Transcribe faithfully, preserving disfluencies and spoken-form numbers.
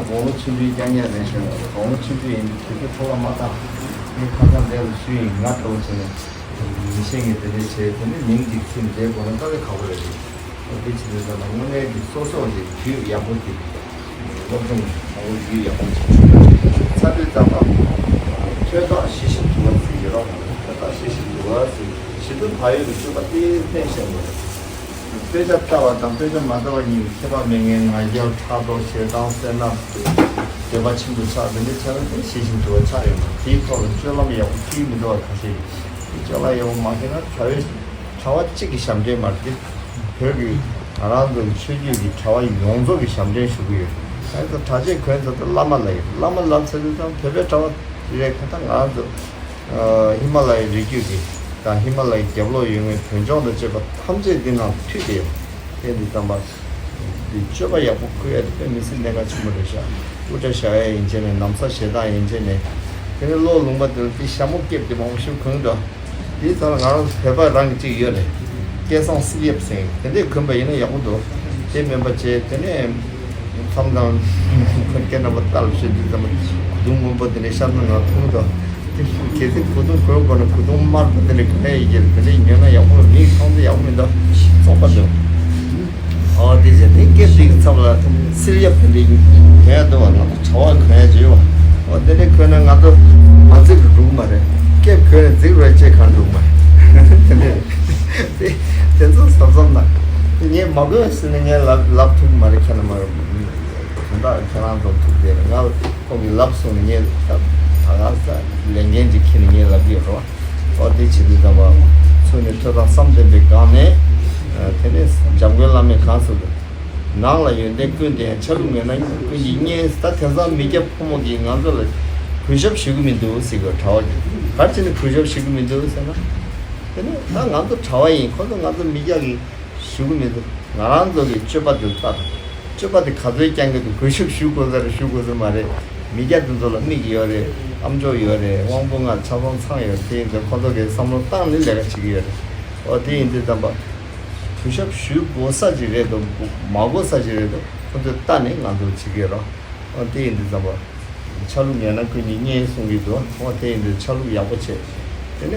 དགུང་ལོ་ཆུང་ཆུང་རྐྱང་རྐྱང་རེད་ཤག་དགུང་ལོ་ཆུང་ཆུང་ཡིན་དུས་དུས་ཚོད་འཕྲོ་བརླག་མ་བཏང་། ངས་ཁ་སང་འདས་ལ་ཞུས་ཡིན། ང་འདྲ་བོ་བྱས་ནས་མི་ཤེས་མཁན་དེ་འདྲས་བྱས། དེ་ནས་མིང་གཅིག་ཚིག་འདྲའི་སྒོ་ནས་དཀའ་ལས་ཁག་པོ་རེད། འོ་དེ་བྱས་ནས་ད་ལྟ་དངོས་གནས་ཀྱི་སོ་སོ་ཞིག་རྒྱུས་ཡག་པོ་དེ། སློབ་སྦྱོང་ཡག་པོ་རྒྱུས་ཡག་པོ་ཅིག་བྱུང་ཚར་དུས་ཙམ་པ། ཆོས་བདག་ཞི་ཞིང་དུལ་བ་ཟེར་གྱི་རོགས། ཆོས་བདག་ཞི་ཞིང་དུལ་བ་ཟེར་གྱི་ཞི་དུལ་བག་ཡོད་ཀྱི་སྤྱོད་པ་དེ་བསྟེན་ཤེས་དགོས། དཔེ་ཆ་ལྟ་བ་དང་དཔེ་ཆ་མ་ལྟ་བ་གཉིས་ཀྱི་ཁྱད་པར་མེད་མཁན་ང་རྒྱལ་ཕྲག་དོག་ཞེ་སྡང་བསོད་ནམས་འདོད་པ་ཆེན་པོ་ཆགས། འདི་འདྲ་ཆགས་ན་དེ་ཞི་ཞིང་དུལ་བ་ཆགས་ཡོད་མ་རེད། དེའི་ཐོག་ལ་སྤྱོད་ལམ་ཡག་པོ་ཁྱེར་མི་འདུག་བ། ཁ་ཤས་ཀྱིས་སྤྱོད་ལམ་ཡག་པོ་མ་ཁྱེར་ན་གྲྭ་བའི་གྲྭ་པ་གཅིག་གི་ཞབས་འདྲེན་མ་རེད་དེ། བོད་ཀྱི་ང་རང་ཚོ་གི་ཆོས་བརྒྱུད་ཀྱི་གྲྭ་པ་ཡོངས་རྫོགས་ཀྱི་ཞབས་འདྲེན་ཞུ་གི་ཡོད། ད་ལྟ་གྲྭ་ཆས་གོན་ཚར་དུས་བླ་མ་ལབ་ཡོད། བླ་མ་ལབ་ཚར་དུས་ཙམ་བོད་པའི་གྲྭ་པ་རེད། ཁ་ད་ང་རང་ཚོ་ཨ་ཧི་མ་ལ་ཡའི་རི་རྒྱུད་ཀྱི་དང་ཧི་མ་ལ་ཡའི་རྒྱབ་ལོགས་ཡོད་མཁན་བོད་ལྗོངས་དང་བཅས་པ་ཐམས་ཅད་འདི་ནང་མཐུད་དེ་ཡོད། དེ་འདི་ཙམ་པ་འདི་སྤྱོད་པ་ཡག་པོ་དགོས་ཡ་དེ་དཔེ་མི་སྲིད་གནད་འགག་ཆེན་པོ་རེད་ཤག་དབུ་སྐྲ་བཞར་ཡ་ཡན་ཆད་ནས། ན་བཟའ་བཞེས་སྟངས་ཡན་ཆད་ནས། དེ་ནས་བློ་ལུང་པ་དེ་ལ་དེ་ཞྭ་མོ་སྐེབས་དེ་མང་པོ་ཞིག་གོན་འགྲོ། དེའི་ཐོག་ལ་ང་རང་ཚོ་བོད་པ་རང་གི་གཅིག་ཡོད་རེད། སྐལ་བཟང་བསིལ་ཡབ་ཟེར་དེ་འདྲས་གོན་པ་ཡིན་ན་ཡག་པོ་འདུག་དེ་མིན་པ་བྱས། དེ་ནས་མཚམས་དང་ཁོ་སྐད་ནང་པ་ལྟར་བཤད་དུས་ཙམ་པ་གོས་ཐུང་སྔོན་པོ་དེ་འདྲས་ཤར་ན་ང་མཐོང་འདུག་དེ་གལ་སྲིད་གོས་ཐུང་གོན་དགོས་ན་གོས་ཐུང་དམར་པོ་དེ་འདྲས་གོན་ཡ་ཡིན་གྱི་རེད། དེ་འདྲས་ཉོས་ན་ཡག་པོ་རེད། མིག་མཐོང་ཚེ་ཡག་པོ་མི་འདུག་བཙོག་པ་འདུག་ཨོ་དེ་བྱས་དེ་སྐེ་དེ་གི་ཚབ་ལ་བསིལ་ཡབ་དེ་འདྲས་གོན་ཡ་འདུག་བ། ང་ཚོ་གྲྭ་པ་གོན་ཡ་བྱེད་བ། ཨོ་དེ་འདྲས་གོན་ན་ང་ཚོ་མ་འཛིག་རུ་འགྲོ་གི་མ་རེད། སྐེ་གོན་ནས་འཛིག་རུ་ཡ་ཅེས་གང་འགྲོ་གི་མ་རེད། དེ་འདྲས་རེད། དེ་དེ་ཚོ་གཟབ་གཟབ་གནང་། དེ་ངས་མ་གོན་ཟེར་ནས་ངས་ལབ་ལབ་ཐུབ་ཀྱི་མ་རེད། ཁྱེད་རྣམ་པ་དོན་དག་ཁྱེད་རང་ཚོ་ཐུག་དེ་རེད། ང་ཁོང་གིས་ལབ་སོང་ནས་ངས་ད་ད་ག་ས་ལས་འགན་ཅིག་འཁྱེར་ནས་ངས་ལབ་ཀྱི་ཡོད་རེད་བ། ཨོ་དེ་བྱེད་དུས་ཙམ་པ་ཚུར་ནས་ཐོས་དང་བསམ་ལྡན་པའི་སྒང་ནས། ཨ་དེ་ནས་འཇམ་མགོན་བླ་མས་གང་གསུངས་འདུག་ནང་ལ་ཡོན་ཏན་ཀུན་ལྡན། ཆ་ལུགས་ངན་ན་ཀུན་གྱིས་བརྙས། ད་དེང་སང་མི་སྐྱ་ཕོ་མོ་གིས་ང་ཚོ་ལ་གུས་ཞབས་ཞུ་གི་མི་འདུག་ཟེར་གི། གྲྭ་པ་གིས་ག་རེ་བྱས་ནས་གུས་ཞབས་ཞུ་གི་མི་འདུག་ཟེར་ན། དེ་ནས་ད་ང་ཚོ་གྲྭ་པ་ཡིན། ཁོ་ཚོ་ང་ཚོ་མི་སྐྱ་གིས་ཞུ་གི་མི་འདུག་ང་རང་ཚོ་གི་སྤྱོད་པ་དེ་ལྟ་དང་། སྤྱོད་པ་དེ་ག་ཚོད་རྐྱང་གི་འདུག་གུས་ཞབས་ཞུ་དགོས་ས་རེད་ཞུ་དགོས་ས་མ་རེད། མི་སྐྱ་དེ་ཚོ་ལ་མིག་ཡོད་རེད། ཨམ་ཅོག་ཡོད་རེད། དབང་པོ་ལྔ་ཆ་ཚང་ཚང་ཡོད་རེད། དེ་ཡིན་དུས་ཁོ་ཚོ་གིས་བསམ་བློ་བཏང་ནས་ལས་ཀ་བྱེད་ཀྱི་ཡོད་རེད། ཨོ་དེ་ཡིན་དུས་ཙམ་པ་གུས་ཞབས་ཞུ་དགོས་ས་ཅིག་རེད་འདུག་མ་དགོས་ས་ཅིག་རེད་འདུག་ཁོ་ཚོས་ལྟ་ནས་ང་ཚོ་བྱེད་ཀྱི་ཡོད་རེད། ཨོ་དེ་ཡིན་དུས་ཙམ་པ་ཆ་ལུགས་ངན་ན་ཀུན་གྱིས་བརྙས་གསུང་གི་འདུག་ཨོ་དེ་ཡིན་དུས་ཆ་ལུགས་ཡག་པོ་བྱེད།